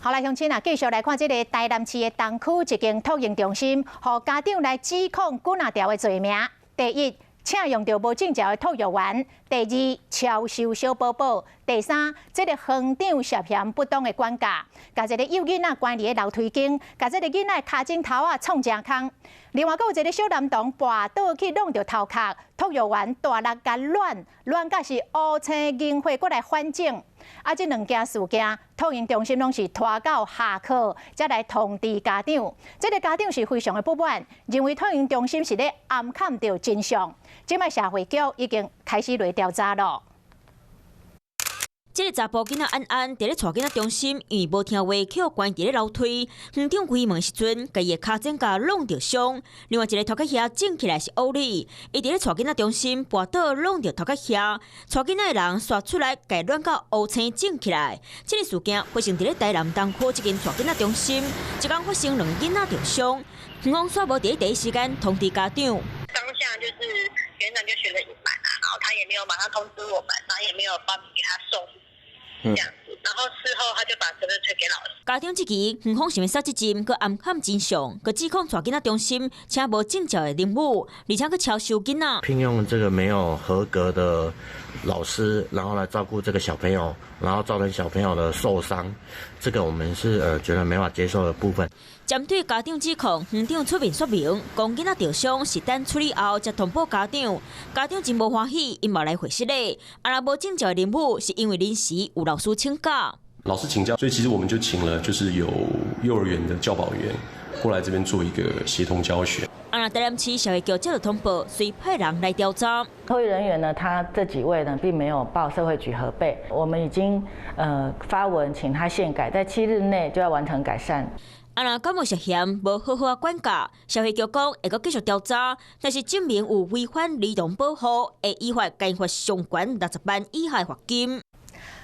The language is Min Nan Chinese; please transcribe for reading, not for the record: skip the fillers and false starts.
好來，鄉親啊，繼續來看這个台南市的東區一間托嬰中心，予家長來指控幾若條的罪名。第一，請用著無證照的托育員；第二，超收小寶寶；第三，這个園長涉嫌不當的管教，共一个幼囡仔關佇咧樓梯間，共這个囡仔跤踭頭仔創誠空。另外，閣有一个小男童跋倒去挵著頭殼，托育員大力共欒，欒甲是烏青凝血，閣來反腫。啊，這兩件事件，托嬰中心攏是拖到下課，才來通知家長。這个家長是非常的不滿，認為托嬰中心是咧掩蓋著真相。這擺社會局已經開始來調查囉。這个查埔囡仔安安佇咧帶囡仔中心，因為無聽話，予關佇咧樓梯。園長開門時陣，共伊的跤踭共挵著傷。另外一个頭殼遐腫起來是奧利，伊佇咧帶囡仔中心跋倒挵著頭殼遐，帶囡仔的人煞出來共欒到烏青腫起來。這个事件發生佇咧台南東區這間帶囡仔中心，一工發生兩个囡仔著傷，園方煞無佇咧第一時間通知家長。當下就是園長就選擇隱瞞啊，然後他也沒有馬上通知我們，然後也沒有報名給他送。這樣子，然後事後他就把責任推給老師。家長質疑園方是欲捒責任，閣掩蓋真相，閣指控帶囡仔中心請無證照的奶母，而且閣超收囡仔。聘用這個沒有合格的老師，然後來照顧這個小朋友，然後造成小朋友的受傷，這個我們是覺得沒法接受的部分。針對家長指控，園長出面說明，講囡仔著傷是等處理後才通報家長，家長真無歡喜，𪜶嘛來回釋咧。啊，若無證照的奶母是因為臨時有老師請假。老師請假，所以其實我們就請了就是有幼兒園的教保員過來這邊做一個協同教學。啊，若台南市社會局接到通報，遂派人來調查。托育人員呢，他這幾位呢，並沒有報社會局核備，我們已經發文請他限改，在7日內就要完成改善。啊，若敢有涉嫌無好好仔管教，社會局講會閣繼續調查，若是證明有違反兒童保護，會依法共罰上懸60萬以下罰金。